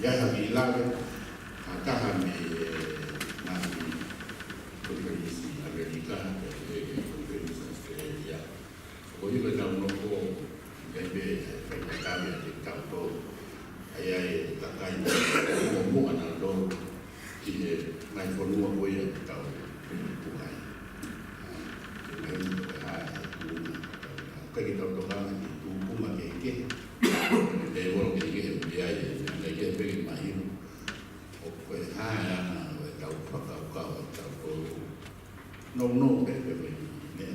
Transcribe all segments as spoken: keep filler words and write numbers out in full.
ʻI he kiʻi lave, ʻa e taha mei he ngaahi konifelenisi ʻAmelika, pea mo e konifelenisi ʻAositelēlia. Ko e ʻuhi ko ʻetau nofo, ʻikai pē ʻa e faingataʻa ʻiate kitautolu, ʻa ia ʻa e kakai muʻomuʻa nautolu ki he ngaahi fonua ko ia ʻoku tau tuʻu ai. Ke mahino ko e hā e tuʻunga ʻoku tau, ʻikai ke tau tokanga ki he tuʻunga kehekehe, ki he level kehekehe ʻoku ʻi ai e meʻa, ʻikai ke pehē ke mahino ʻoku ko e hā e anga ʻo ʻetau fakakaukau ʻo ʻetau tō. No, no, pē, pē, pē, ne,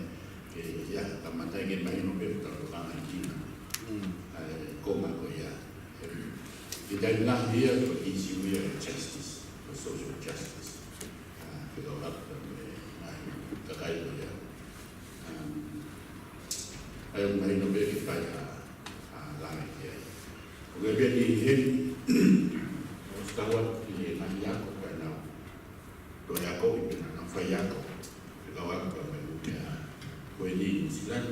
ke, ia, kamata ke mahino pē ʻetau tokanga ki he, ʻa e konga ko ia. He, he taimi lahi ia, ko e issue ia ʻo e justice, ko e social justice. ʻA, ke kau laku, ʻa e, ʻa e, kakai ko ia. Um, ʻa ia ʻoku mahino pē ke fai ha, ha lave ki ai. ʻOku ʻi ai pē ʻi heni, ʻosi kau atu ki he ngaahi ako pea nau toe akoʻi pē nau faiako. Ke kau atu pea mo e ʻū meʻa ko eni ʻi Nuʻu Sila ni.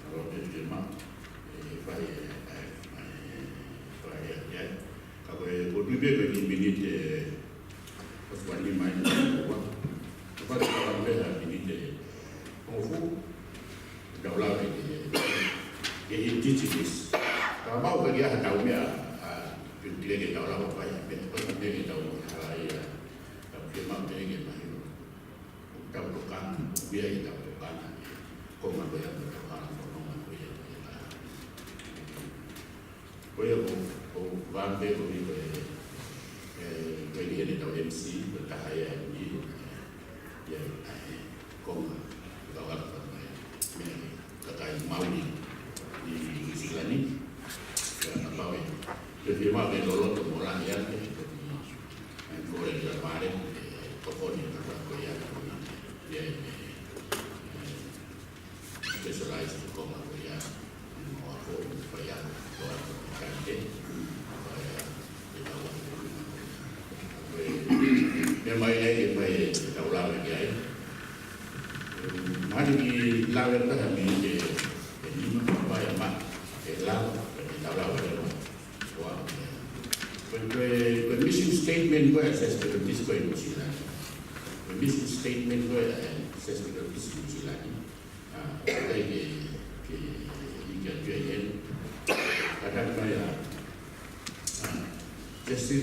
Kau atu pē ke mau, ʻe fai e, ʻe, ʻe fai e, ʻe. Ka ko e, ko e tui pē ko e kiʻi miniti ʻe ʻosi ua nima ʻi he ua. Kapau te tau lau pē ha miniti ʻe hongofulu, tau lave ki he, ki he indigenous. Ka mau ka kia ha tau meʻa, ʻa, ke, ke tau lave fai, pē, pē, ke tau mo hala ia, tau ke mau te ke mahino. Tau tokanga, ʻoku ʻi ai ʻetau tokanga, ko ma ko ia ko tau hala fononga ko ia, ko ia. Ko ia ko, ko Vampe ko ia ko e, e, ko ia ʻi heni ʻetau M C, ko e taha ia ʻi, ia, e, konga, ʻetau hala fononga, meʻa, kakai Mauli ʻi Nuʻu Sila ni, ia, kapau ʻe, ke fiemaʻu ke loloto mo lahi ange, ko e, e, ko e, ia, vale, e, tokoni, kakai ko ia, ia, e, e, specialized ko ma ko ia, mo ako, faiako, ko ako, kakai ke, fai, e tau ako, ko ia. Ko e, meʻa mai ai, e fai, e tau lave ki ai. Mahalo ke lave taha mei he, e nima, fai ma, e lava, e tau lave, e lava. Ko a, ko e, ko e, ko e mission statement ko e Access Methodist ko e Nuʻu Sila ni. Ko e mission statement ko e, e Access Methodist Nuʻu Sila ni. ʻA, ʻikai ke, ke, ke ʻikai ke ʻi heni. Ka tau mai ʻa, ʻa, Jesse,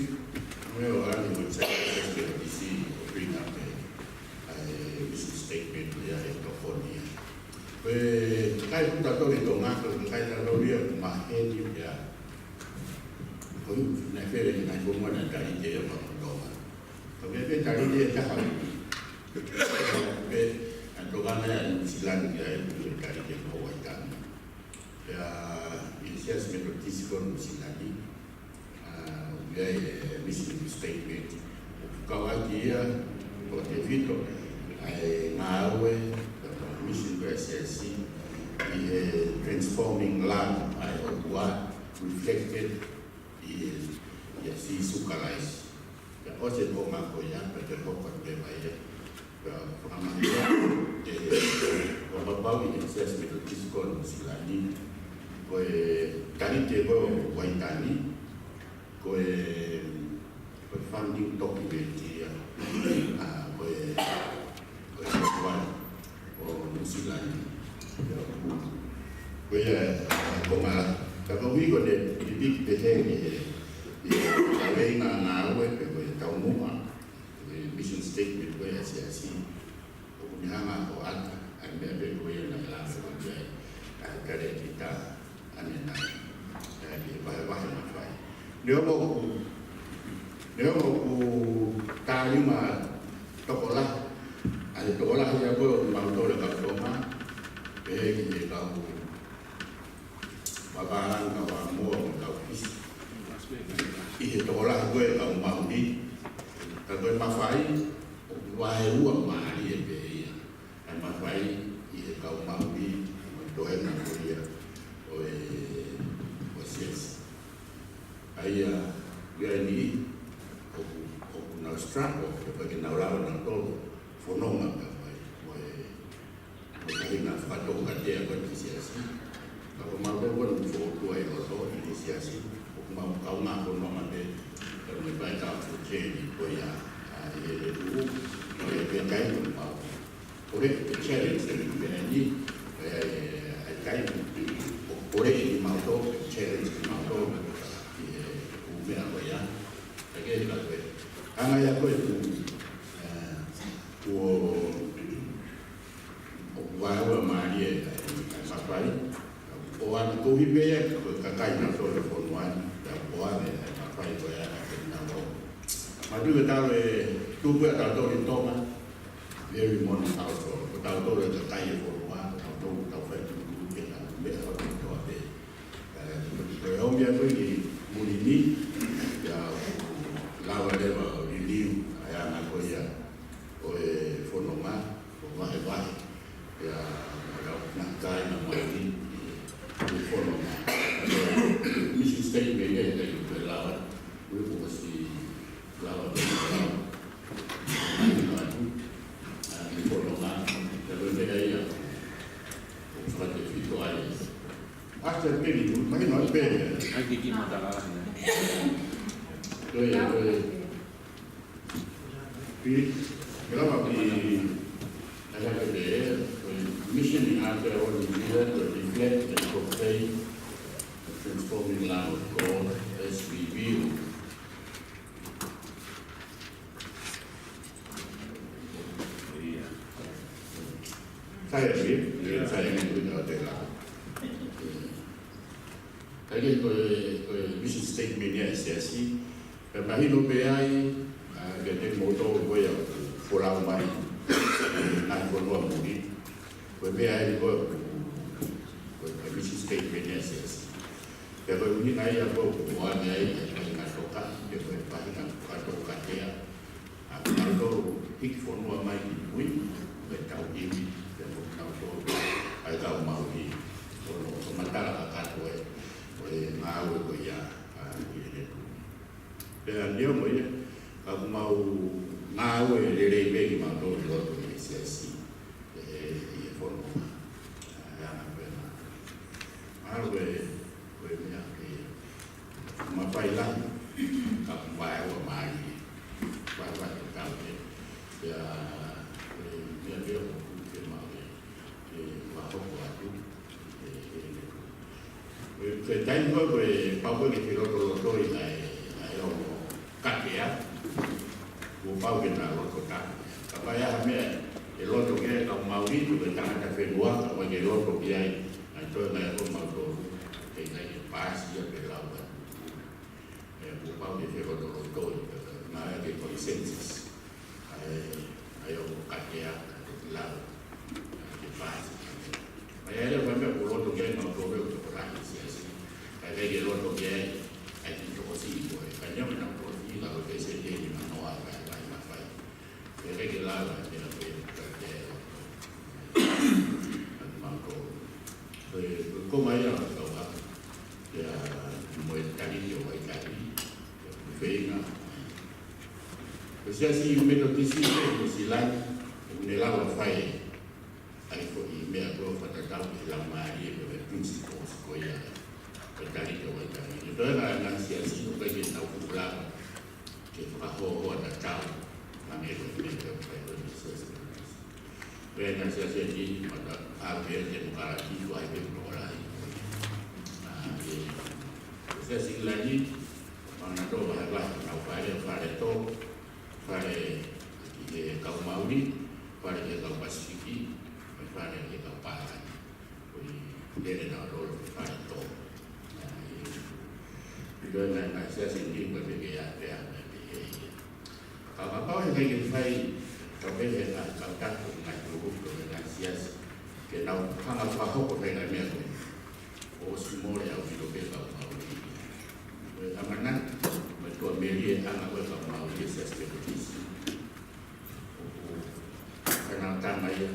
ʻo e ʻo ʻani mo Jesse, Jesse, Jesse, ʻo bring up e, ʻa e mission statement ia ʻe tokoni ia. Ko e kai kuta tole Tonga, ko e kai ta lori ia, maheni ia. Ko e, naʻe fele, naʻe ko mua naʻe tali te ia pa Tonga. Ka me pe tali te ia taha. Pe, ʻa Tonga naʻe Nuʻu Sila ni ia e, pe tali te ia pa Waitangi. Pea, ʻi he Siasi Metotisi ko Nuʻu Sila ni, ʻa, ʻoku ʻi ai e mission statement. ʻOku kau ʻaki ia, ʻo tefito, ʻa e ngāue, ʻa e mission ko e Siasi, ʻi he transforming love, ʻa e ʻOtua, reflected, ʻi he, ʻia Sīsū Kalaisi. Pea ʻosi e konga ko ia, pea te hoko atu leva ia. Pea fakamahino, ʻe, ʻo papau ʻi he Siasi Metotisi ko Nuʻu Sila ni, ko e talite ko Waitangi, ko e, ko e founding document ia, ʻa, ko e, ko e Siasi ʻo Nuʻu Sila ni. Ko ia, ko mala. Ka ko ui ko ne, i piki pehē ni, e, e, ʻa e ngaahi ngāue pe ko e taumuʻa, e mission statement ko e Siasi. ʻOku ne hanga ʻo ʻata, ʻa e meʻa pē ko ia naʻe lava ʻo ʻi ai, ʻa e kale kita, ʻa ne nai, ʻa e vahevahe naʻe fai. Neongo ʻoku, neongo ʻoku tālima tokolahi, ʻa e tokolahi ia ko e ʻoku mau tole kau Tonga, pehē ki he kau Papālangi, kau Haʻamoa mo e kau Fisi. ʻI he tokolahi ko e kau Mauli, ka ko e mafai, ʻoku vahe ua mālie pē ia. ʻA e mafai ʻi he kau Mauli, mo e toenga ko ia ʻo e, ʻo e Siasi. ʻA ia, ʻi ai ni, ʻoku, ʻoku nau struggle, pe ko e ke nau lava nautolu, fononga pea mo e, mo e, mo e kāinga fakatoukatea ko e Siasi. Ka ko mautolu ko e nau fokotuʻu ʻi loto ʻi he Siasi, ʻoku mau kaungā fononga pē, Ko e meʻa ʻa e Council Chair ni ko ia, ʻa, ʻi he ʻeku, ko e pē taimi ʻoku mau. Ko e, ko e challenge ʻa e meʻa ni, ko e, ʻa e taimi, ko e ʻi mautolu, ko e challenge ʻi mautolu, ʻi he ʻū meʻa ko ia. Ka ke ka ko e, ka ngai a ko e ʻū, ʻa, kuo ʻOku vaeua mālie ʻa e, ʻa e mafai. ʻOku ʻoange koeʻuhi pē ia ko e kakai nautolu ʻo e fonua ni, pea ʻoku ʻoange ʻa e mafai ko ia ʻa kinautolu. Manatuʻi ko tautolu ʻe tupu ʻa tautolu ʻi Tonga, very monocultural. Ko tautolu ʻa e kakai ʻo e fonua, ko tautolu ʻoku tau fai tuʻutuʻu ke tau meʻa ʻo kotoa pē. Ē, ko e ʻomi atu ʻi muli ni, ia ʻoku lava leva ʻo liliu ʻa e anga ko ia ʻo e fononga, ʻo vahevahe. Ia, ʻa e lau na kai na mai ni, ʻi he fononga. Mission statement ia, ia, ia, ko e lava, we will see, lava, lava. Mai na atu, ʻa, ʻi he fononga, ia, ko e meʻa ia, ʻoku fakatefito ai. Ake peni, mahino ʻa e peni. Ai, ke kiʻi matala, ē. Ko e, ko e. Pili, ke lava ki, ʻa ia ke te, ko e mission ʻa e ʻOtua ʻi New Zealand, to reflect and proclaim the transforming love of God as we view. Sai ʻaupito, sai ʻaupito ʻa e tela. Ka ke ko e, ko e mission statement ia ʻa e siasi. Pea mahino pē ai, ʻa, kiate kimoutolu ko ia ʻoku folau mai, ngaahi fonua muli. Ko e meʻa ia ko e, ko e, ko e mission statement ia ʻa e siasi. Pea ko e ʻuhinga ia ko ē ʻoku ʻoange ai, ʻa e faʻahinga toka, pea ko e faʻahinga toka toka hea. ʻA, kinautolu hiki fonua mai ki mui, ko e tauhi ni, pea mo kinautolu, ʻa e kau Mauli, ʻo, ʻo matala kakato ē, ʻo e ngāue ko ia, ʻa, ʻi he letu. Pea neongo ia, ka ʻoku mau ngāue lelei pē kimautolu ʻi loto ʻi he siasi. ʻI he, ʻi he fononga. ʻA, ʻa, ʻa, pea na. Mahalo ko e, ko e meʻa ke mafai lahi, ka ʻoku vaeua mālie. Vaeua ʻe tau ke. Pea, ko e meʻa pē ʻoku ke mau ke, ke fakahoko atu. ʻE, ʻe, ʻe, Ko e, ko e taimi ko ē, ko e pau ko ē ke ke lotolotoi ʻa e, ʻa e ongo katea, kuo pau ke na loto tapu. Kapau ʻe ʻi ai ha meʻa ʻe loto ki ai e kau Mauli, ko e tangata fenua, kapau ke loto ki ai, ʻa e toe mai ko mautolu, ʻe ʻikai ke paasi ia pe lau atu. ʻE, kuo pau ke ke lotolotoi, ke, ke, na ia ke consensus. ʻA e, ʻa e ongo katea, ʻa e toki lau, ʻa e ke paasi, ʻa e. ʻA ia ʻe lava pē kuo loto ki ai mautolu ʻo tokolahi siasi. ʻA ia ke loto ki ai, ʻa e kiʻi tokosiʻi ko ē. Ka neongo ʻenau tokosiʻi, ka ko e pēseti ʻe nimanoa, ka ʻe, ka ʻe mafai. ʻE ʻikai ke lava, ʻe lava pē, ka ke, ʻa e mautolu. Ko e, ko e konga ia ʻo e kau haka. Ia, mo e tali ʻo Vaitali, ia, mo e feinga. Ko e siasi Metotisi ʻi Nuʻu Sila, ʻoku ne lava fai ʻa e foʻi meʻa ko ē ʻo fakatatau ki he laumālie ko e principles ko ia. Ko e tali ʻo Vaitali. Ko e toenga ʻa e ngaahi siasi, ʻoku ʻikai ke nau fuʻu lava ke fakahoahoa tatau, hangē ko e meʻa ko ē ʻoku fai ko ē ʻe he siasi Metotisi. Pea na siasi ni, mata, ʻa e pea temokalati, ko ai pē ko rai. ʻA, ʻe, ko e siasi ʻIngilani, ʻoku nau tō vahevahe, nau fale, fale tō, fale ki he kau Mauli, fale ki he kau Pasifiki, mo e fale ki he kau Pālangi. Ko e lele nautolu ki he fale tō. ʻA, ʻe, ʻi he ngaahi, ngaahi siasi ni, ko e pehē ʻa e pehē, ʻa e pehē ia. Ka, ka, ka, he ʻikai ke fai, ka pehē ʻe he kau tapu, ngaahi tūkupu, ngaahi siasi, ke nau hanga fakahoko e ngaahi meʻa ko ē. ʻOsi mole ʻaupito pē kau Mauli. Ko e ʻamanaki, mo e tuʻamelie ʻa e ngāue ʻa e kau Mauli ʻi he siasi Metotisi. ʻOku, ka nau tama ia,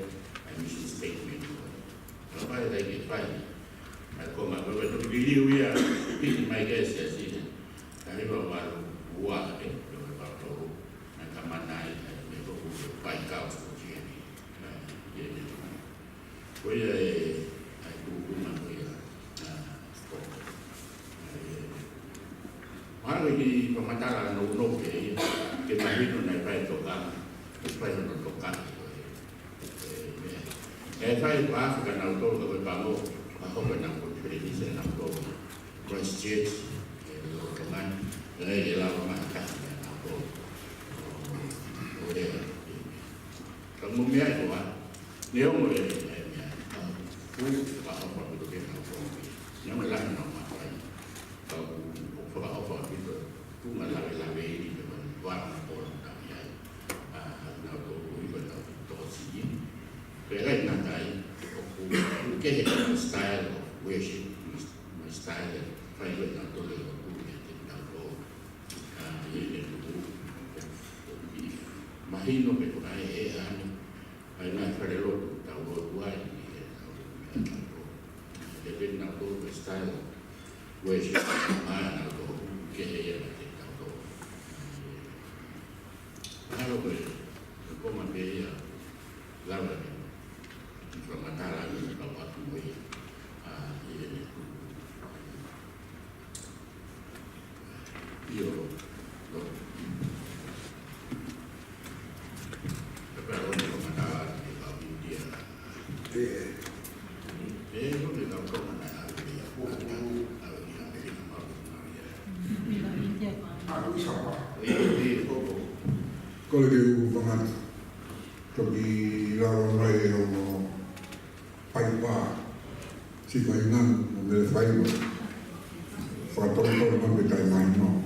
ʻa e mission statement ko ē. Ka ʻoku ʻikai ke fai, ʻa e konga ko ē, ko e toki liliu ia, piki mai ki he siasi ni. Ka ʻi he valu ua ke, ko e valu tolu, naʻe kamata ai, ʻa e meʻa ko ē ʻoku fai kau ko Siani. ʻA, ʻi he, ko ia ē, ʻa e tūkunga ko ia, ʻa, ko, ʻa, ʻe, mahalo Ko e kiʻi fakamatala nounou pē ia, ke mahino naʻe fai e tokanga, ʻe fai hono tokanga ko ē. ʻE, meʻa. ʻE fai ʻe Afrika nautolu ka ko e pango, ka hoko nautolu, Filipinas nautolu. Christchurch, ʻe, lolotonga ni, ʻe, ʻe lava mai ha taha nautolu. ʻO, ʻo lea. Ka mo meʻa ʻe koa, neongo e, e meʻa, ka ʻoku fakaʻofa ʻaupito ke nautolu. Neongo e lahi ʻenau mafai. Ka ʻoku fakaʻofa ʻaupito, tuʻunga lavelaveʻi ni ke mani vara na kola na ia. ʻA, nautolu ʻi ko nautolu tokosiʻi. Pea ʻikai ngata ai, ʻoku, ʻoku kehe ʻa e style of worship, mo e style ʻe fai ko ē nautolu ʻoku ʻiate kinautolu. ʻA, ʻi he tuku, ʻoku mahino pē ko e ʻai ʻe ʻai, ʻai ngaahi falelotu tau lotu ai, ʻi he tau lotu ai nautolu. ʻIate kinautolu ko e style of worship, ʻa nautolu, kehe ia ʻiate kinautolu. Mahalo ko e, ko e konga pē ia, lava ke fakamatala ʻi he kau atu mo ia, ʻa, ʻi heʻene tuku. ʻIo, lo. Pea ko e fakamatala ʻi he kau India. ʻE. ʻE, ko e kau Tonga naʻe ʻalu ia. ʻAlu ia, ʻalu ia, ʻalu ia. ʻAlu ia. ʻE, ʻe, ko, ko. Ko e ke u fangata. Toki lava mai ʻo paipa, si vaingan, ʻo mele faiva. Fakatokatoko ma me tai mai no.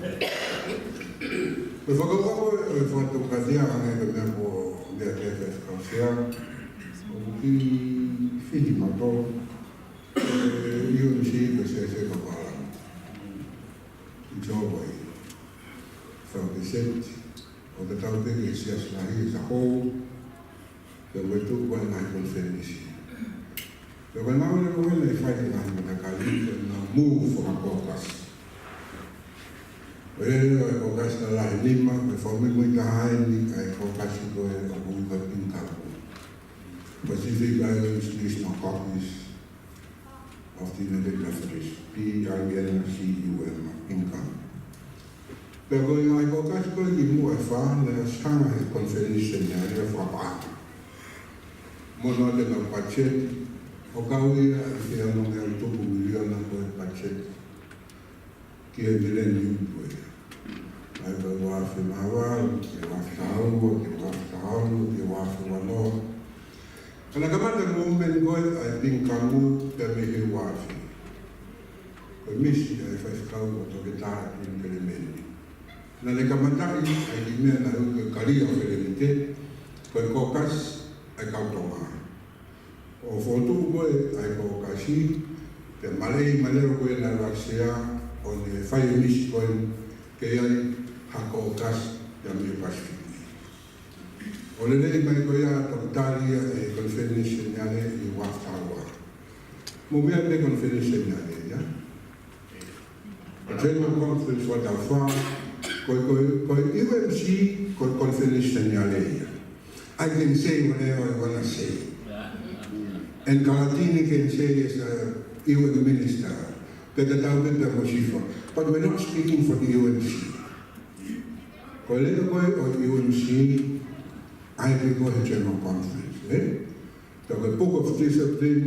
Ko e fakakaukau ʻo e fakatokatokā hangē ko e meʻa ko e meʻa ke fai fakasea. ʻOku kiʻi fiti mato. ʻE, ʻio ni si ko e sese ka pala. It's over. So they said, ʻo tatau pē ki he siasi lahi as a whole, pea ʻoku tuʻu ko ē ngaahi konifelenisi. Pea ko e ngāue leva ko ē naʻe fai ʻe he ngaahi matakali, ko e ngaahi move fakakōkasi. Ko e lele ʻo e kōkasi lalahi nima, ko e fakamuimui taha eni ʻa e kōkasi ko ē ʻoku ui ko e PINCUM. Pacific Islands National Caucus of the United Methodist, P I N C U M, PINCUM. Pea ko e ngaahi kōkasi ko ē kimuʻa ʻe fā, naʻe ʻosi hanga ʻe he konifelenisi seniale ʻo fakapaʻanga. Mo ʻenau ʻoatu ʻenau patiseti, ʻo kau ia ʻi he ono ngeau tupu miliona ko e patiseti ki he Millennium ko ia. ʻAi ko e ua afe mā valu, ki he ua afe taha ua, ki he ua afe taha ono, ki he ua afe ua noa. Ka naʻe kamata e movement ko ē ʻa e PINCUM pea mei he ua afe. Ko e misi ʻa e faifekau ko Toketā ʻIlini Kelemeni. Naʻá ne kamataʻi ʻa e kiʻi meʻa naʻe ui ko e Kalia ʻo Felenite, ko e kōkasi ʻa e kau Tonga. ʻO fokotuʻu ko ē ʻa e kōkasi, pea maleʻi mai leva ko ē naʻe ʻi ai e sea, ʻo ne fai e misi ko ē ke ʻi ai ha kōkasi ia mei he Pasifiki. ʻO lelei mai ko ia ʻo toki tali ia ʻe he konifelenisi seniale ʻi he ua afe taha ua. Mo meʻa pē konifelenisi seniale ia. Ko e General Conference ua tau fā, ko e, ko e, ko e U M C, ko e konifelenisi seniale ia. I can say whatever I wanna say. And Kalatini can say as a U N minister, pea tatau pē pea mo Sifa. But we're not speaking for the U M C. Ko e leʻo ko ē ʻo e U M C, ʻai pē ko e General Conference, ē? Ka ko e Book of Discipline,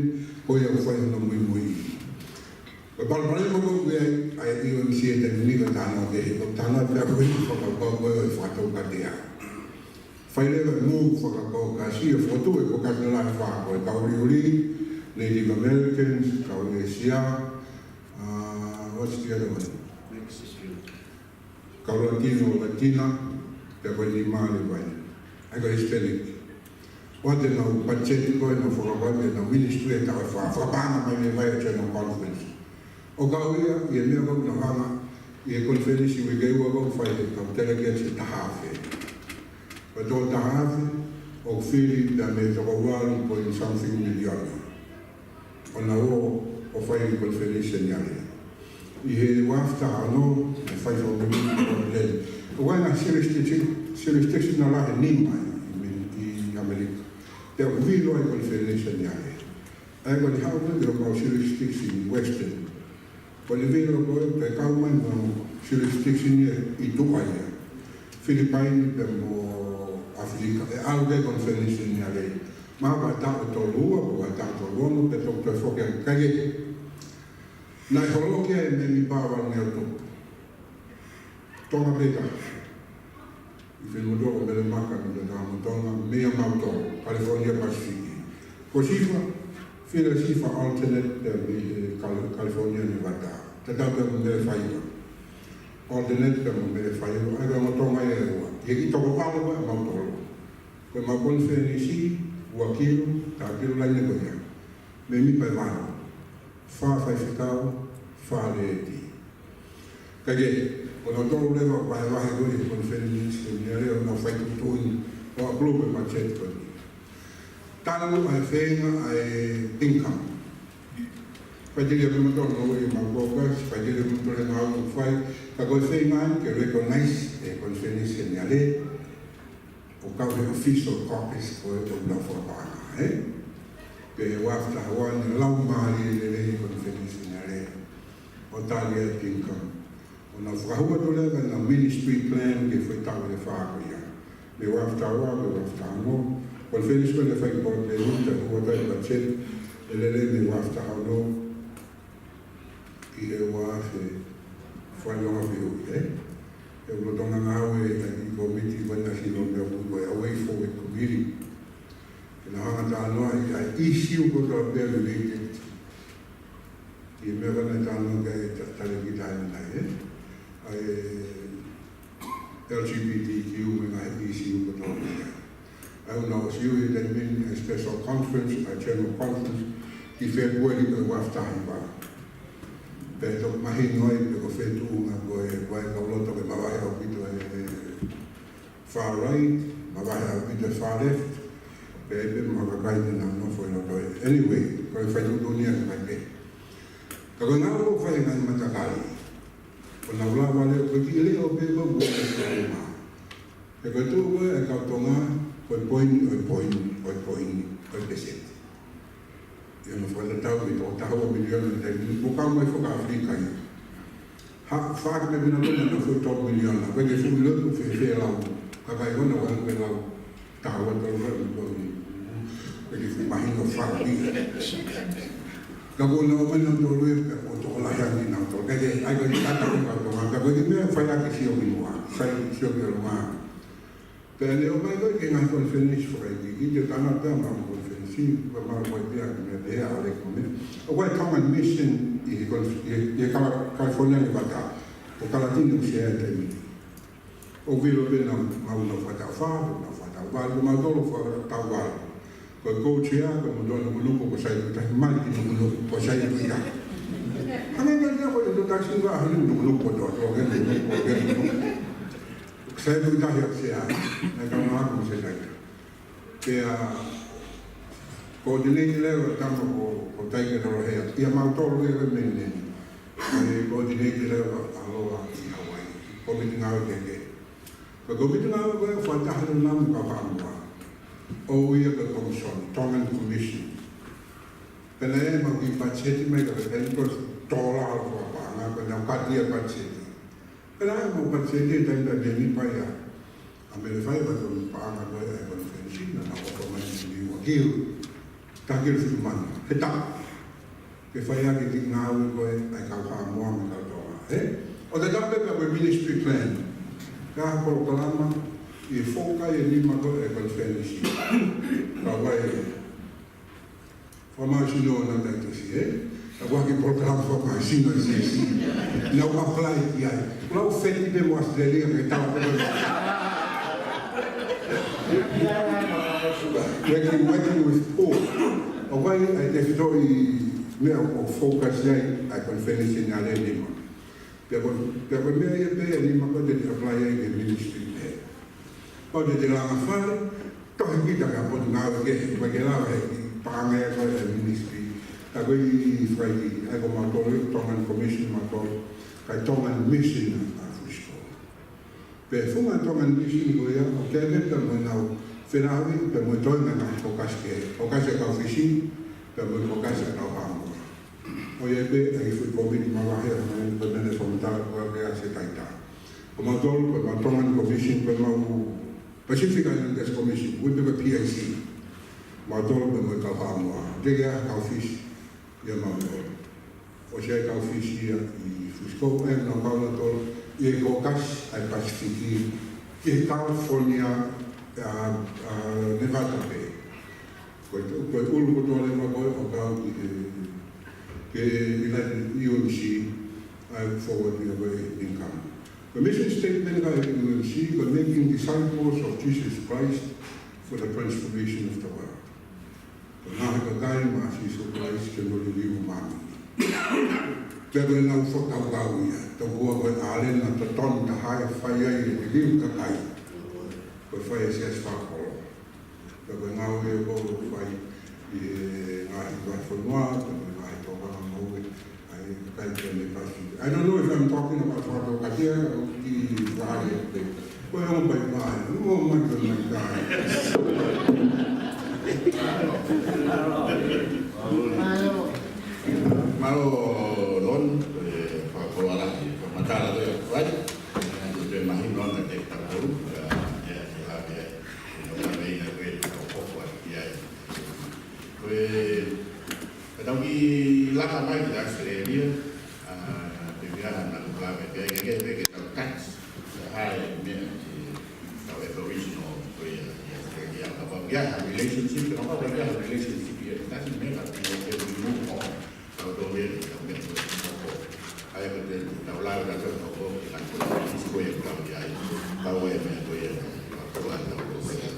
ko ia ʻoku fai hono muimui. Ko e palopalema ko ē ʻa e U M C he taimi ni ko e talanoa kehe, ko e talanoa pē ko ē fakakaukau ko ē ʻo e fakatokatokā. Fai leva e move fakakōkasi, ʻo fokotuʻu e kōkasi lalahi ʻe fā, ko e kau ʻuliʻuli, Native Americans, kau ʻĒsia, uh, what's the other one? Mexican. Kau Latino, Latina, pea ko e nima leva ia. ʻAi ko e Hispanic. ʻOatu ʻenau patiseti ko ē ʻenau fakapapau ʻenau ministry ʻe taha ʻe fā, fakapaʻanga mai leva ʻi he General Conference. ʻO kau ia, ʻi he meʻa ko ē naʻa nau hanga, ʻi he konifelenisi uike ua ko ē fai ʻe he kau delegates ʻe taha afe. Ko e toko taha afe, ʻoku fili pea mei he toko valu point something miliona. ʻO nau ō ʻo fai e konifelenisi seniale. ʻI he ua afe taha ono, naʻe fai fakamuimui ko ē. ʻOku ʻi ai e jurisdiction, jurisdiction lalahi ʻe nima ʻi, ʻi ʻAmelika. Pea ʻoku vilo ai e konifelenisi seniale. ʻAi ko eni haʻu ko ē ki he kau jurisdiction ʻi Western. Ko eni vilo ko ē, pea kau mai mo jurisdiction ia ʻi tuʻa ia. Filipaini pea mo ʻAfilika, ʻe ʻalu ki he Konifelenisi Seniale. Mahalo ko e taʻu ʻe tolu ua, ko e taʻu ʻe tolu ono, pe toki toe foki ange. Ka ʻi he, naʻe holoki ai e mēmipa ʻo e Valu Ngeʻesi ʻo Tonga. Tonga pē taha. ʻI he motuʻa ko Mele Maka mei Tongatapu mo Tonga, mei ʻa mautolu, California Pacific. Ko Sifa, Fila Sifa alternate pea mei he Cali-, California Nevada. Tatau pē mo Mele Faiva. Alternate pea mo Mele Faiva, ʻa ia ko Tonga ia ʻe ua. ʻI he kiʻi toko valu ko ē ʻa mautolu. Ko ʻemau konifelenisi, ua kilu, taha kilu laine ko ia. Mēmipa ʻe valu. Fā faifekau, fā lēti. Ka ʻi he, ko nautolu leva ʻoku vahevahe ko ē he Konifelenisi Seniale ʻo nau fai tuʻutuʻuni ʻo approve e budget ko eni. Talu ʻa e feinga ʻa e income. Faʻiteliha pē mautolu ʻi he mau caucus, faʻiteliha pē mautolu he ngāue ʻoku fai, ka ko e feinga ia ke recognize e Konifelenisi Seniale, ʻo kau he official caucus ko ē ʻo nau fakapaʻanga, ē? Pea ʻe ua afe taha ua naʻe laumālie lelei e Konifelenisi Seniale ʻo tali e income. ʻO nau fakahū atu leva ʻenau ministry plan ki he foʻi taʻu ʻe fā ko ia. Mei he ua afe taha ua ki he ua afe taha ono. Konifelenisi ko ē naʻe fai ki Port Vila, ʻo hū atu ai e budget ʻe lelei mei he ua afe taha ono ki he ua afe fā, ʻi he ua afe ua, ē? ʻE lolotonga ngāue ʻa e kōmiti ko ē naʻe sio ki he meʻa ko ē, ko e Way Forward Committee. Ke nau hanga ʻo talanoaʻi ʻa e issue kotoa pē related ki he meʻa ko ē naʻe talanoa ki ai e ta-, talēkita ʻanenai, ē? ʻA e L G B T Q mo e ngaahi issue kotoa pē ia. ʻA ia ʻoku nau ʻosi ui he taimi ni e special conference, ʻa e general conference, ki February ʻo e ua afe taha hiva. Pea toki mahino ai pe ko fē tuʻunga ko ē, ko e kau loto ke mavahe ʻaupito e far right, mavahe ʻaupito e far left, pea ʻi ai pē mo ha kakai te nau nofo ʻi loto ai. Anyway, ko e fai tuʻutuʻuni ia ʻa e kakai pē. Ka ko e ngāue ʻoku fai ʻe he ngaahi matakali, ʻoku nau lava leva, ko e kiʻi leʻo pē ʻoku ʻosi ʻi ai. He ko e tuʻu ko ē ʻa e kau Tonga, ko e poini, ʻo e poini, ʻo e poini, ʻo e pēseti. ʻI hono fakatatau ki he toko taha ua miliona ʻi he taimi ni, ʻo kau mai fakaʻAfilika ia. Ha, fakaʻamu pē nautolu naʻa nau foʻi tolu miliona, ko e kiʻi fuʻu lotu fēfē lau, kakai ko ena ʻoku ʻalu pē lau taha ua tolu ua miliona. Ko e kiʻi fuʻu mahino fakaʻamu. Ka ko ena ʻoku ʻomai nautolu ia, pea kuo tokolahi ange nautolu. Ka ʻi ai, ʻa ia ko e kiʻi tata ko ē kau Tonga, ka ko e kiʻi meʻa fai ʻaki e sio ki muʻa, fai sio ki ʻolunga. Pea ne ʻomai ko ē ki he ngaahi konifelenisi fakaʻikiiki, te u talanoa pē ʻa e ngaahi konifelenisi, ko e malu ko ē pea ki he meʻa pehē ʻa ʻAleki mo e meʻa. ʻOku ʻi ai e Tongan Mission ʻi he konif-, ʻi he, ʻi he Kala-, California Nevada, ko Kalatini ʻoku sea he taimi ni. ʻOku vilo pē naʻa mau nau fakataʻu fā, nau fakataʻu valu, ko mautolu fakataʻu valu. Ko e co-chair, ko e motuʻa Nukunuku, ko Sailokitahi Maliki Nukunuku, ko Sailokitahi. Hangē ko e, ko e introduction ko ē ʻa Nukunuku, ko Nukunuku, ko Nukunuku. Sailokitahi ʻoku sea, naʻe kau maʻaku mo Sailokitahi. Pea coordinate leva e tama ko, ko Taike Lolohea. ʻIa mautolu leva mei heni. Pea coordinate leva ʻa Loa ki Hawaii. Kōmiti ngāue kehekehe. Ko e kōmiti ngāue ko ē ʻoku fakataha leva mo e kau Haʻamoa. ʻOku ui ia ko e Commission, Tongan Commission. Pea naʻe ʻomai e kiʻi patiseti mai ka ko e taimi ko ē tō lalo fakapaʻanga, pea nau kati e patiseti. Pea naʻe ʻomai e patiseti he taimi pē ʻa e mēmipa ia ʻa Mele Faiva, ko e paʻanga ko ē ʻa e konifelenisi, naʻa nau ʻofa mai ki he ua kilu, taha kilu fitu mano he taʻu. Ke fai ʻaki e kiʻi ngāue ko ē ʻa e kau Haʻamoa mo e kau Tonga, ē? ʻO tatau pē pea ko e ministry plan. Ka ko e polokalama ʻi he foʻi kai ʻe nima ko ē ʻa e konifelenisi. Ka ʻoku ʻi ai e fakamālohisino ʻo e taʻitosi, ē? Ka ʻoku ʻi ai e kiʻi polokalama fakamālohisino ʻa e siasi. Naʻa ku apply ki ai. Kuo u feti pē mo Australia ke tau pē. Working, working with Paul. ʻOku ʻi ai e tefitoʻi meʻa ʻoku focus ai ʻa e konifelenisi Seniale ʻe nima. Pea ko, pea ko e meʻa ia pē ʻe nima ko ē te te apply ai ki he ministry pē. Pau te te langa fale, tohi kita ki ha potungāue kehe, ʻoku ʻikai ke lava he paʻanga ia ko ē ʻa e ministry. Ka ko e fai, ʻa ia ko mautolu Tongan Commission mautolu, kae Tongan Mission ʻa Frisco. Pea funga Tongan Mission ko ia, ʻoku kei pē pea mo ʻenau felāveʻi, pea mo e toenga ʻa e focus kehe. Focus ʻa e kau Fisi, pea mo e focus ʻa e kau Haʻamoa. ʻOku ʻi ai pē ʻa e foʻi kōmiti mavahe ʻa e Highlander Commission, ko e meʻa naʻe fakamatala ko ē ʻe he taha. Ko mautolu, ko e Tongan Commission, ko e mau Pacific Islanders Commission, ʻoku ui pē ko e P I C. Mautolu pē mo e kau Haʻamoa. Teʻeki ai ha kau Fisi ʻia mautolu. ʻOsi ʻi ai e kau Fisi ia ʻi Fusiko, ʻa ia naʻa nau kau nautolu ʻi he Caucus ʻa e Pasifiki, ki he California, ʻa, ʻa, Nevada pē. Ko e, ko e ʻulu kotoa leva ko ē ʻo kau ki he, ki he United U M C, ʻa e forward ia ko ē ʻi Ningkama. Ko e mission statement ʻa e U M C, ko e Making Disciples of Jesus Christ for the Transformation of the World. Ko e ngaohi e kakai maʻa Sīsū Kalaisi ke nau liliu ʻa māmani. Pea ko ʻenau fakakaukau ia, tokua ko e ʻalena totonu taha ia ʻe fai ai e liliu ʻa e kakai. Ko e fai ʻa e siasi fakakolo. Pea ko e ngāue ia ʻoku fai ʻi he ngaahi vahefonua, pea ko e ngaahi tokanga ngāue, ʻa e kakai ko ē mei Pasifiki. I don't know if I'm talking about Fakaʻotua Katia, ʻoku ʻikai ke u ʻilo. Ko e ongo pai mai, ongo mai ko e mai kai. Mālō, Lon, ko e fakakoloa lahi, fakamatala ko ē ʻoku fai. Ko e mahino ʻa e tēpita kolu, ʻa ia, ʻa ia, ʻa ia. Ko e, ka tau kiʻi laka mai ki ʻAositelēlia, ʻa, te mea na kula me te ai ke ke ke tau tax, ʻa e meʻa ki tau Aboriginal ko ia, ia, ia, kapau ia ha relationship, kapau ia ha relationship ia, tax meʻa ka te ke move on, tau tō ia, tau meʻa ko ia, ʻa ia ko te tau lau, tau tau ko, ko, ko ia, tau ia, tau ia, meʻa ko ia, tau ia, tau ia.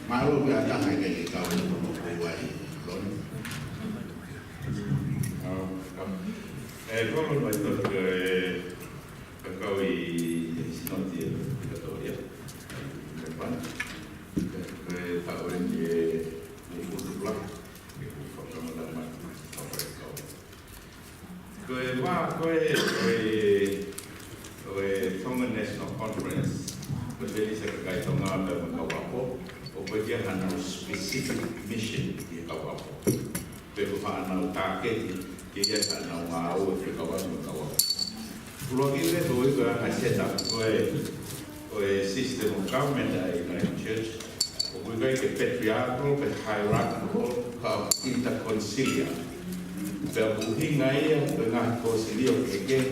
Mālō pē ʻa e taha ke ke kau ʻi he moʻui ko ē, Lon. ʻE, ko e loto mai tonu ke kau ʻi he Sinoti ʻo e Katolia. Ko e pan. Ko e taʻu eni ʻe uofulu tupla. Ko e fakamatala mai. Ko e vā ko ē ʻo e, ʻo e Tonga National Conference, ko e teli se kakai Tonga pea mo e kau ʻapo, ʻoku ʻikai ke ʻi ai haʻanau specific mission ki he kau ʻapo. Pe ko haʻanau tāketi, ke ʻi ai haʻanau ngāue fekauʻaki mo e kau ʻapo. Puluaki le ko e ka ha set up ko e ʻo e system of government ʻa e Uniting Church, ʻoku ʻikai ke patriarchal, pe hierarchical, ka interconciliar. Pea ʻoku ʻuhinga ia, ko e ngaahi kōsilio kehekehe,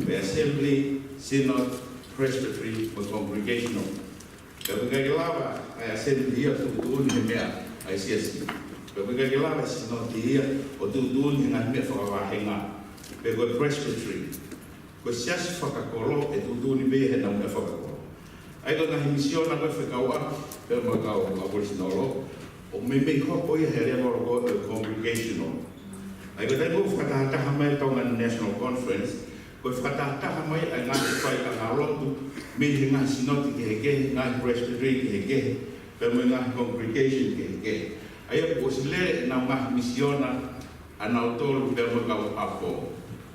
pe assembly, synod, presbytery, mo e congregational. Pea ʻoku ʻikai ke lava ʻa e assembly ia ʻo tuʻutuʻuni he meʻa ʻa e siasi. Pea ʻoku ʻikai ke lava ʻa e synod ia ʻo tuʻutuʻuni he ngaahi meʻa fakavāhenga. Pe ko e presbytery. Ko e siasi fakakolo ʻe tuʻutuʻuni pē ia heʻenau meʻa fakakolo. ʻA ia ko e ngaahi misiona ko ē fekauʻaki pea mo e kau Aboriginal, ʻoku meimei hoko ia he lēvolo ko ē ʻo e congregational. ʻA ia ko e taimi ʻoku fakatahataha mai e Tonga National Conference, ko e fakatahataha mai ʻa e ngaahi faikanga lotu mei he ngaahi sinoti kehekehe, ngaahi presbytery kehekehe, pea mo e ngaahi congregation kehekehe. ʻA ia kuo ʻosi lele ʻenau ngaahi misiona ʻa nautolu pea mo e kau ʻapo.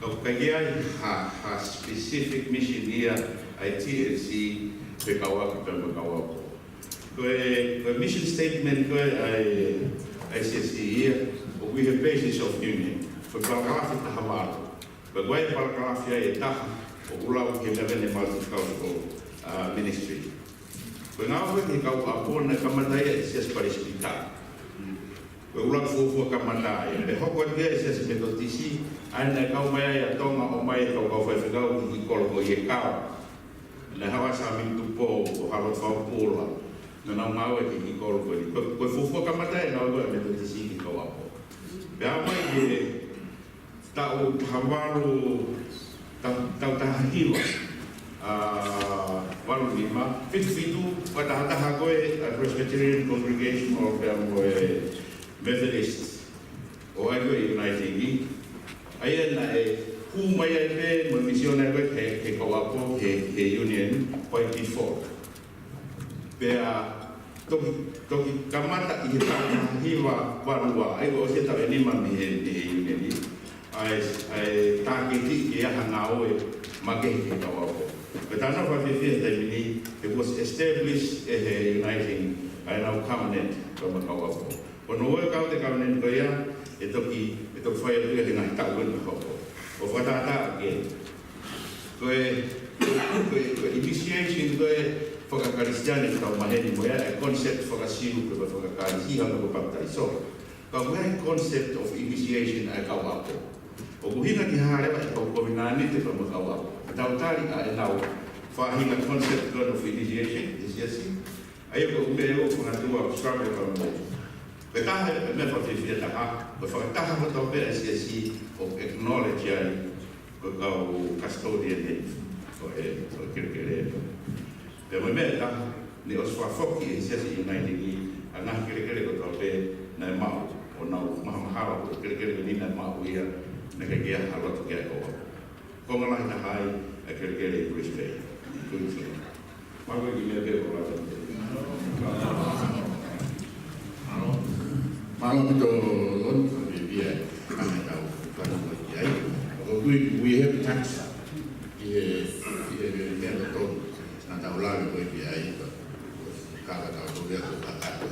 Ka ʻoku ʻikai ke ʻi ai ha, ha specific mission ia ʻa e T N C fekauʻaki pea mo e kau ʻapo. Ko e, ko e mission statement ko ē ʻa e, ʻa e C S C ia, ʻoku ʻi he Basis of Union. Ko e palakalafi taha valu. Pea ko e palakalafi ia ʻe taha, ʻoku lau ki he Covenant Multicultural, uh, Ministry. Ko e ngāue ki he kau ʻapo naʻe kamata ia ʻi he Siasi Palesipita. Ko e ʻuluaki fuofua kamata ia. Pea hoko atu ia ʻi he Siasi Metotisi, ʻa ia naʻe kau mai ai ʻa Tonga ʻo ʻomai e kau kau faifekau ki he kolo ko ʻIekau. Naʻe haʻu ʻa Sāmini Tupou, ko Harold Faupula. Naʻa nau ngāue ki he kolo ko eni. Ko e, ko e fuofua kamata ia e ngāue ko ē ʻa e Metotisi ki he kau ʻapo. Pea aʻu mai ki he taʻu taha valu, taʻu, taʻu taha hiva, ʻa, valu nima, fitu fitu, ko e taha taha ko ē ʻa e Presbyterian Congregation ʻo pea mo e Methodist, ʻo ʻai ko ē Uniting. ʻA ia naʻe hū mai ai pē mo e misiona ko ē ki he, ki he kau ʻapo, ki he, ki he Union, by default. Pea toki, toki kamata ʻi he taʻu taha hiva valu ua, ʻa ia kuo ʻosi e taʻu ʻe nima mei he, mei he Union ni. ʻa e, ʻa e tāketi ke ʻi ai ha ngāue makehe ki he kau ako. Ko e talanoa fakafiefia he taimi ni, it was established ʻe he Uniting, ʻa ʻenau covenant, ko e kau ako. Ko hono ua e kau te covenant ko ia, ʻe toki, ʻe toki fai atu ia he ngaahi taʻu ʻe hoko. ʻO fakatātā ʻaki ē. Ko e, ko e, ko e initiation ko e fakakalisitiane ʻoku tau maheni mo ia, ʻa e concept faka-Siu ko e faka-Kalisi, ʻa ia ko e papitaiso. Ka ko e concept of initiation ʻa e kau ako. ʻOku ʻuhinga ki ai leva e kau kovinānite pea mo e kau ako. Ka tau tali ʻa ʻenau faʻahinga concept ko ē of initiation, he siasi. ʻA ia ko e meʻa ʻoku ou fakaʻatā ʻoku struggle pea mo ia. Ko e taha e meʻa fakafiefia taha, ko e fakataha kotoa pē ʻa e siasi ʻoku acknowledge ai ko e kau custodian ē, ko e, ko e kelekele. Pea mo e meʻa ʻe taha, ne ʻosi fakafoki ʻe he siasi Uniting ʻa e ngaahi kelekele kotoa pē naʻe maʻu, ʻo nau mahamahalo ko e kelekele ko eni naʻe maʻu ia, naʻe ʻikai ke ʻi ai ha loto ki ai ʻa e kau ako. Ko e ngaahi taha ia ʻa e kelekele ʻi Brisbane. Queensland. Mālō e kiʻi meʻa pē ko e lata. Mālō. Mālō ʻaupito Lon, ko e meʻa ia ʻa e tau fakamoʻoni ki ai. Ko e kui, we have tax ʻi he, ʻi he meʻa kotoa. Naʻa tau lave ko ē ki ai, ka, ka tau tō ia ko e kakato.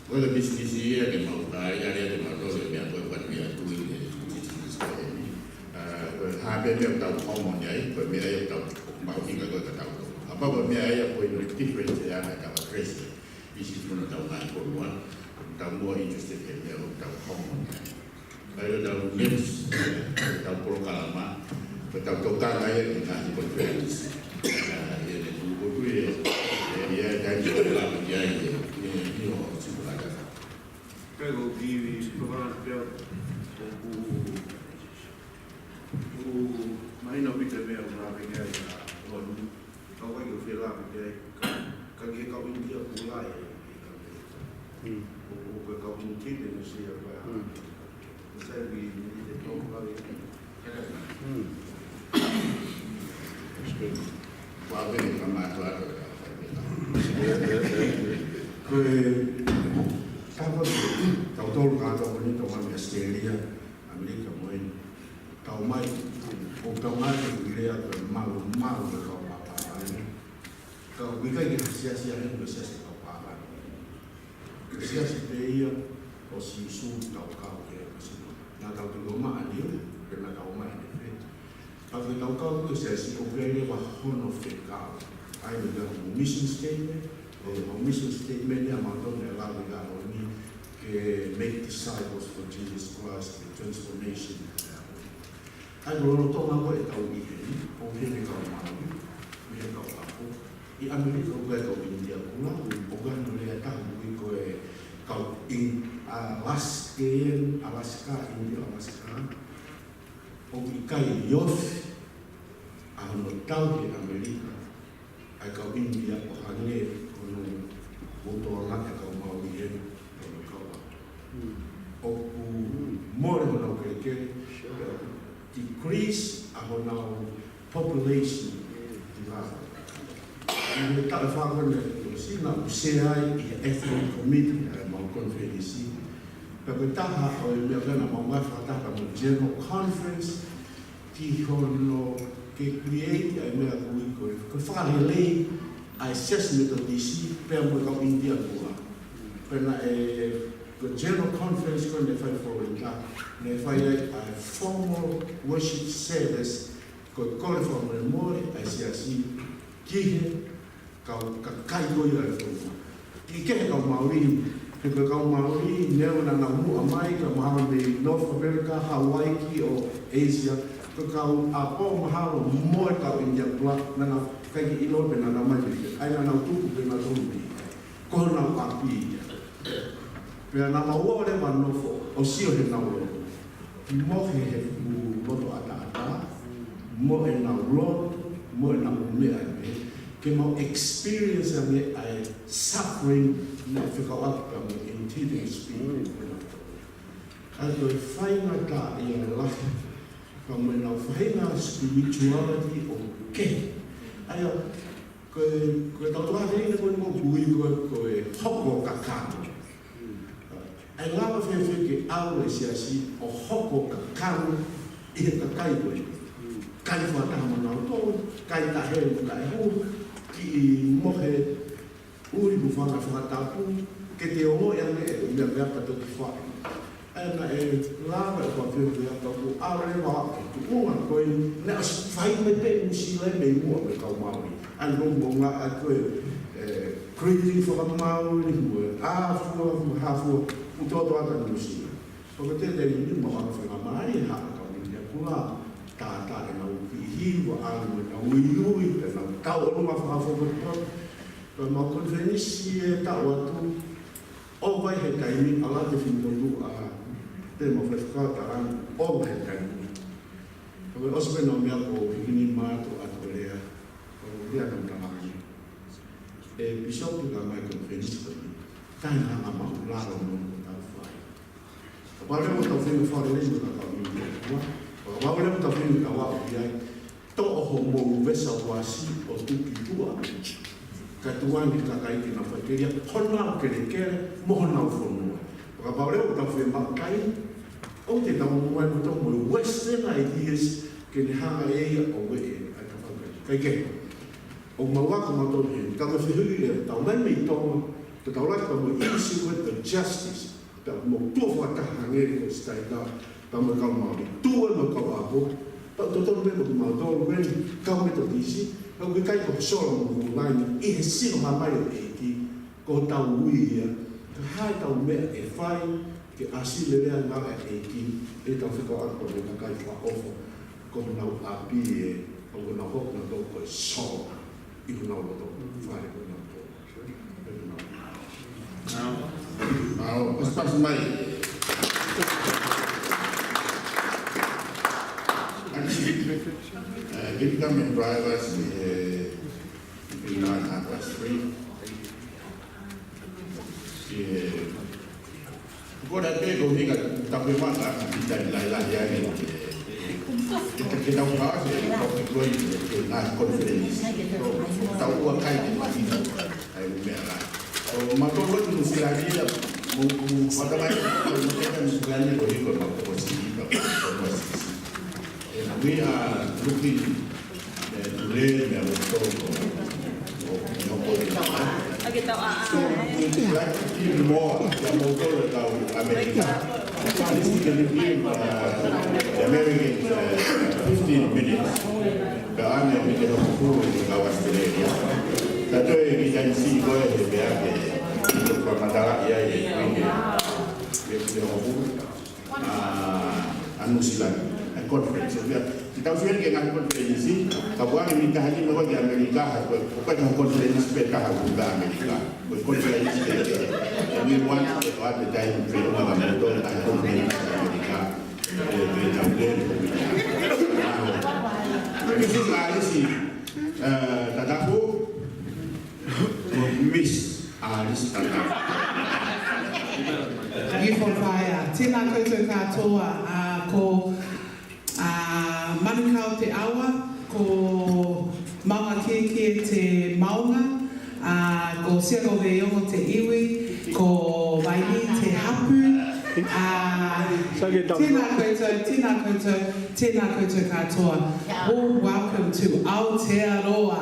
Ko e pisinisi ia ke mau kai, ʻa ia ke mau tō e meʻa ko ē ʻoku ʻi ai ʻa e tui ʻi he pisinisi ko eni. ʻA, ko e hā pē meʻa ʻoku tau common ai, ko e meʻa ia ʻoku tau mahuʻinga ko ē ka tau tō. Kapau ko e meʻa ia ko e different ia ka tau address. Pisinisi mo ʻetau ngaahi fonua, ʻoku tau more interested he meʻa ʻoku tau common ai. Ka ʻi heʻetau next, ʻetau polokalama, ko ʻetau tokanga ia ki he ngaahi conference. ʻA, ʻi heʻene tuʻu ko ē, ʻe, ʻi he taimi ko ē lava ki ai, ʻe, ʻe, ʻi hoʻo sikulata. Kai ko kiwi, ko mana pea, ʻoku, ʻoku mahino ʻaupito e meʻa ʻoku lave ki ai ʻa Lon. Ka ʻoku ʻikai ke u fie lave ki ai, ka, ka ki he kau ʻInitia Kula ē, ē, ka me. Mm. ʻO, ʻo ko e kau ʻInitia Kula ē, ē, ka. Mm. Ko e sai ʻoku ʻi ai e tō lave. Mm. That's good. Ua vene ka mātuʻa atu. Ko e, tapa, tautolu kātoa ko eni, tau mai mei Australia, ʻAmelika mo eni. Tau mai, ʻo tau mai ke lea ko e malumalu e kau pāpālangi. Ka ʻoku ʻikai ke ha siasi ʻa eni ko e siasi kau pāpālangi. Ko e siasi pē ia ʻo Sīsū tau kau ki ai ko Sīsū. Naʻa tau tuku maʻa ni, pe naʻa tau mai ʻene fē. Ka ko e tau kau ko e siasi ʻoku ʻi ai leva hono fekau. ʻA ia ko e mission statement, ʻo e mission statement ia mautolu naʻe lave ki ai ʻo ni ke make disciples for Jesus Christ, the transformation. ʻA ia ko e lolotonga ko ē ʻetau ʻi heni, ʻoku ʻi heni e kau Mauli, ʻi heni e kau ako. ʻI ʻAmelika ʻoku ʻi ai e kau ʻInitia Kula, ʻoku ʻi ai hono lea ʻe taha ʻoku ui ko e kau ʻIn-, Alaska, Alaska, ʻInitia Alaska. ʻOku ʻikai ofi ʻa hono tauhi ʻe ʻAmelika ʻa e kau ʻInitia ʻo hangē ko hono ʻutoʻanga e kau Mauli heni, ko hono kau ako. Mm. ʻOku mole honau kelekele, sure, decrease ʻa honau population. Mm. ʻI he taʻu ʻe fā ko eni kuo ʻosi naʻa ku sea ai ʻi he Ethnic Committee ʻa ʻemau konifelenisi. Pea ko e taha ʻo e meʻa ko ē naʻa mau ngāue fakataha mo e General Conference, ki hono ke create ʻa e meʻa ʻoku ui ko e, ko e fakalelei ʻa e Siasi Metotisi pea mo e kau ʻInitia Kula. Pea naʻe, ko e General Conference ko ē naʻe fai Florida, naʻe fai ai ʻa e formal worship service, ko e kole fakamolemole ʻa e siasi ki he kau kakai ko ia ʻo e fonua. Kiʻi kehe kau Mauli, he ko e kau Mauli, neongo naʻa nau muʻa mai, ka mahalo mei North America, Hawaiki ʻo Asia, ko e kau ʻapaʻapa mahalo mo e kau ʻInitia Kula, naʻa nau ʻikai ke ʻilo pe naʻa nau mai mei fē, ʻa ia naʻa nau tuku pē nautolu mei ai. Ko honau ʻapi ia. Pea naʻa mau ō leva ʻo nofo, ʻo sio heʻenau lotu. Mo he, he fuʻu loto ʻataʻatā, mo ʻenau lotu, mo ʻenau meʻa pē, ke mau experience ange ʻa e suffering naʻe fekauʻaki pea mo e indigenous people. Mm. ʻA ia ko e faingataʻaʻia lahi, pea mo ʻenau faʻahinga spirituality ʻoku kehe. ʻA ia, ko e, ko e tau tuʻa tei ne ko e mo kui ko e, ko e hoko kakano. ʻA ia lava fēfē ke ʻalu e siasi ʻo hoko kakano ʻi he kakai ko ē. Kai fakataha mo nautolu, kai taʻeheu, taʻehua, kiʻi mohe, ʻuli mo fanga fakatapu, ke te ongoʻi ange e meʻa, meʻa ka toki fai. ʻA ia naʻe lava e fafio meʻa ka ʻoku ʻalu leva ʻo tuʻunga ko ē, naʻe ʻosi fai mai pē Nuʻu Sila mei muʻa mei he kau Maori. ʻA ia ʻoku mou ngaahi ʻa ko ē, ē, greeting faka-Maori, mo e ʻafua, mo e hafua, ʻoku toto ʻa Nuʻu Sila. Ko e tētē ni mo ʻalu fakamālie ha ka mini a kula, tātā ʻenau kiʻi hiva, ʻalu mo ʻenau uiui, ʻenau tauʻolunga fakafokotuʻu. Pea mau konifelenisi e taʻu atu, ʻova he taimi, ʻalu atu e fini motuʻa, te mau fai fakataha, ʻova he taimi. Ko e ʻosi pē ʻenau meʻa ko e hikini mātu atu e lea, ko e lea naʻa tau ʻange. E pīsope ka mai konifelenisi ko eni, taimi naʻa mau lalo mo ʻetau fai. Kapau leva ʻoku tau feinga fale lei mo e kau mini a kula. Kapau leva ʻoku tau feinga kau aʻu ki ai. Toʻo homou vesa uasi ʻo tuki tuʻa. Ka tuʻu ange kakai ke nau fai kelia honau kelekele mo honau fonua. Kapau leva ʻoku tau fiemaʻu kai. ʻOku te tau muai mo tau mo e Western ideas ke ne hanga ʻe ia ʻo ueʻi ʻa e kau fakakai. Kae kehe. ʻOku mau ako mautolu he, ka ko e fehuʻi leva, tau mai mei Tonga, te tau laki pea mo e issue with the justice, pea mo tuʻu fakataha hangē ko Staita, pea mo e kau Maori, tuʻu mo e kau ʻapo, pea totonu pē mo kimautolu ko eni, kau Metotisi, ka ʻoku ʻikai ko e sola mo e laine, ʻi he sino mai ʻo e ʻEiki, ko hotau ui ia, ka hā ʻetau meʻa ʻe fai, ke ʻasi lelei ange e ʻEiki, ʻetau fekauʻaki mo e kakai fakaʻofa, ko honau ʻapi ē, ʻoku nau hoko nautolu ko e sola, ʻi honau loto, fale ko nautolu. Mālō, pasi, pasi mai. Actually, uh, we become drivers, uh, in our class three. Yeah. Ko e ʻuhinga ʻoku tau fiemaʻu ke tau lahi lahi ange, ke, ke tau paasi e topic ko ē, ke ngaahi konifelenisi. Tau ua kai ke mati ai meʻa la. ʻO mautolu atu Nuʻu Sila ni, mo, mo, wata mai, mo, mo, Nuʻu Sila ni, ko hiko, mo, ko, ko, si, ko, ko, si, si. And we are looking, uh, to learn, uh, from, uh, from, uh, Ake tau a, a. So, we'd like to give more, uh, more to the America. This is gonna give, uh, the Americans, uh, fifteen minutes. Ka ʻange ʻe he hoko atu ʻi he kau Australia. Ka toe ki taimi siʻi ko ē he meʻa ke, ke fakamatalaʻi ai e kuini. Ke, ke hoko atu. ʻA, ʻa Nuʻu Sila, e conference, ʻo ia, te tau sio ki he ngaahi conference, ka ʻoku ʻi ai e miniti taha nima ko ē ki ʻAmelika, ko e, ko e konifelenisi pē taha ʻoku ʻi ʻAmelika. Ko e conference pē, and we want to have the time to know about the conference ʻi ʻAmelika. Ē, ē, ē, ē, ē. This is Alice, uh, Tatapu. Miss Alice Tata. Beautiful fire. Tēnā koutou kātoa, ā, ko, ā, Manukau te ʻaua, ko Maungakiekie te maunga, ā, ko Siakoveiongo te iwi, ko Vainī te hapu, ā, tēnā koutou, tēnā koutou, tēnā koutou kātoa. Warm welcome to Aotearoa.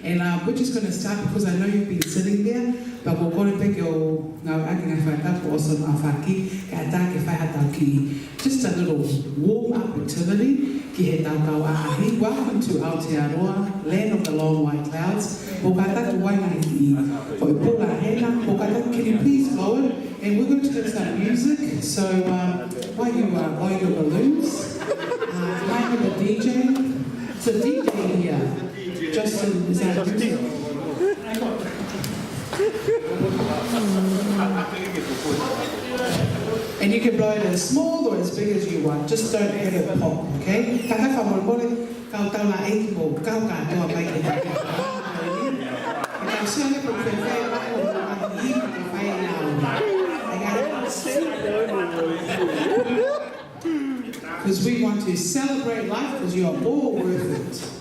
And, uh, we're just gonna start because I know you've been sitting there, but we'll go to pick your, ngāueʻaki e ngaahi fakatapu ʻo Sona ʻAfaki, kae ʻatā ke fai haʻatau kiʻi, just a little warm-up activity, ki heʻetau kau ʻaʻahi. Welcome to Aotearoa, land of the long white clouds. Mou kātaki ʻo ʻai e ngaahi kiʻi foʻi pula hena, mou kātaki, can you please lower it? And we're going to have some music, so, um, while you, uh, blow your balloons, uh, might have a D J. It's a D J here. Justin, is that you? And you can blow it as small or as big as you want. Just don't have it pop, okay? Kātaki fakamolemole, kau tau la e ki mo, kau kātoa mai ke tau. Kau sio ange pe ʻoku fēfē, ʻoku ʻi ai ha fai ʻe au. Because we want to celebrate life because you are all worth it.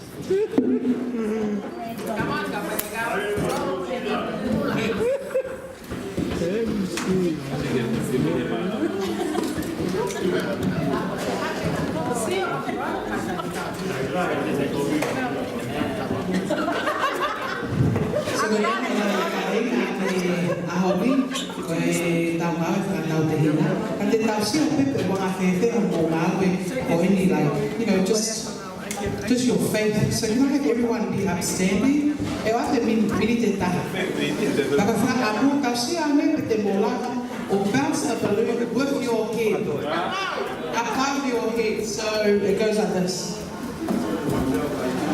Ngāue fakatautehina. Ka te tausia pē pe ʻoku anga fēfē hoʻomou ngāue ko eni, like, you know, just, just your faith. So can I have everyone be upstanding? ʻE ʻoatu e min-, miniti ʻe taha. Ka ka fakaʻamu tausia ange pe te mou lava ʻo bounce the balloon with your head. Above your head. So it goes like this.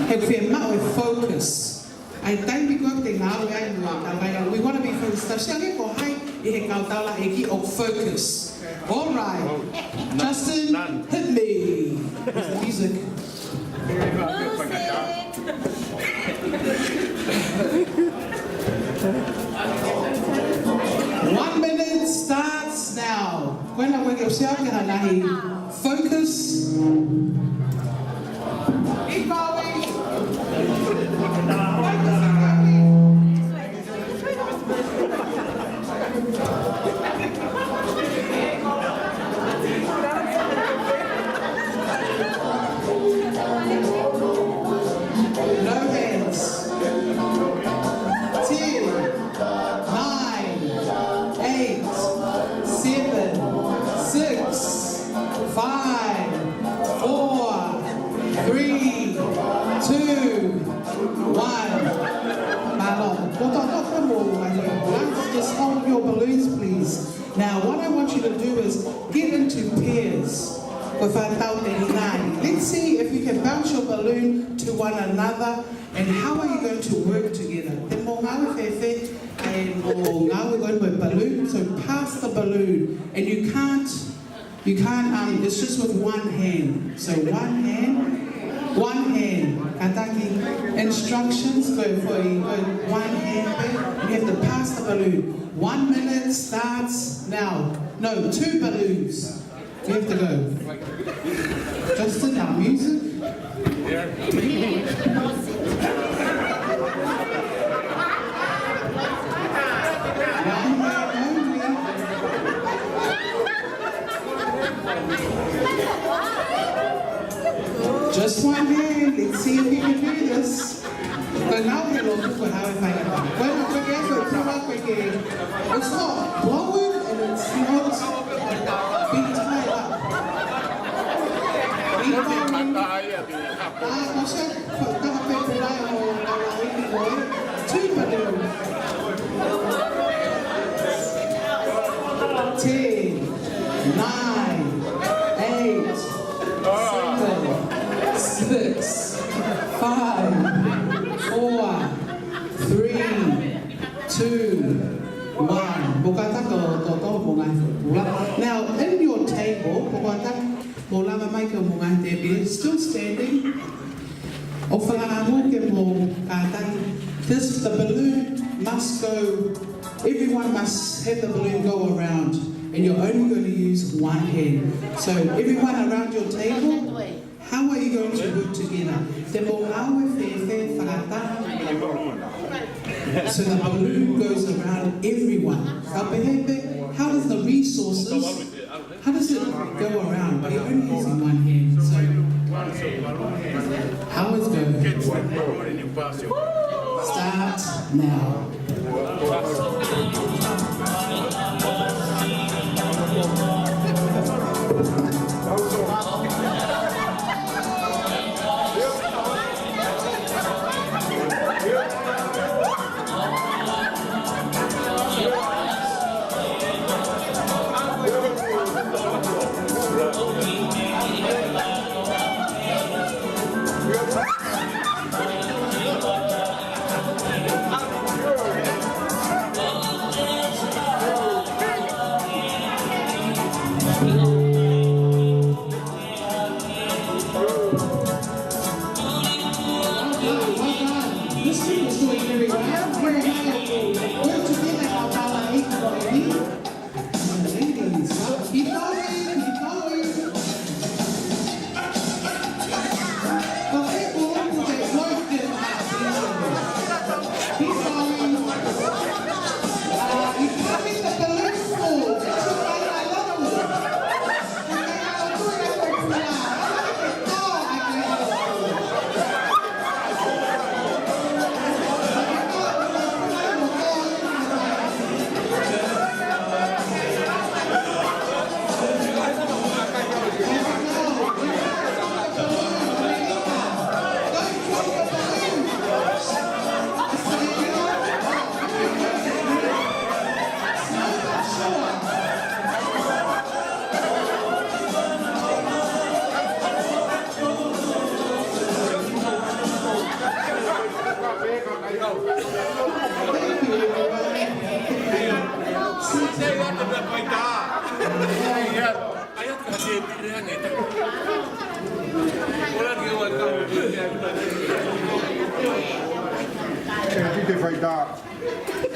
He fiemaʻu e focus. ʻAi taimi ko ē te ngāue ai muʻa, ka vai, we wanna be focused. Tausia ange ko hai ʻi he kau taulaʻeiki ʻoku focus. All right. Justin, hit me with the music. One minute starts now. Ko ena ko ē ke ʻosi au ke hanahi. Focus. Keep going. Focus, keep going. No hands. Ten, nine, eight, seven, six, five, four, three, two, one. Mālō. Ko e toʻotoʻo mo e, just hold your balloons, please. Now, what I want you to do is get into pairs. Ko e fakatautehina eni. Let's see if you can bounce your balloon to one another. And how are you going to work together? Te mou ngāue fēfē, ʻa e mou ngāue ko ē mo e balloon, so pass the balloon. And you can't, you can't, um, it's just with one hand. So one hand, one hand. Kātaki, instructions, ko e foʻi, ko e one hand pē. You have to pass the balloon. One minute starts now. No, two balloons. You have to go. Justin, our music. Just one hand. Let's see if you can do this. Ko e ngāue he lotu ko e ngāue fai ʻa e. Ko e ngāue ko e ke aso e prova ko e ke. It's not blowing and it's not being tied up. Keep going. Ah, no se, ko e taha pē pula ʻo ngāue ko e. Two balloons. Ten, nine, eight, seven, six, five, four, three, two, one. Mou kātaki ʻo toʻotoʻo homou ngaahi pula. Now, in your table, mou kātaki, mou lava mai ki homou ngaahi tēpile. Still standing. ʻOku fakaʻamu ke mou kātaki. This, the balloon must go, everyone must have the balloon go around, and you're only gonna use one hand. So everyone around your table, how are you going to work together? Te mou ngāue fēfē fakataha? So the balloon goes around everyone. Ka pehē pē, how does the resources, how does it go around? You're only using one hand, so how is it going? Start now. tā.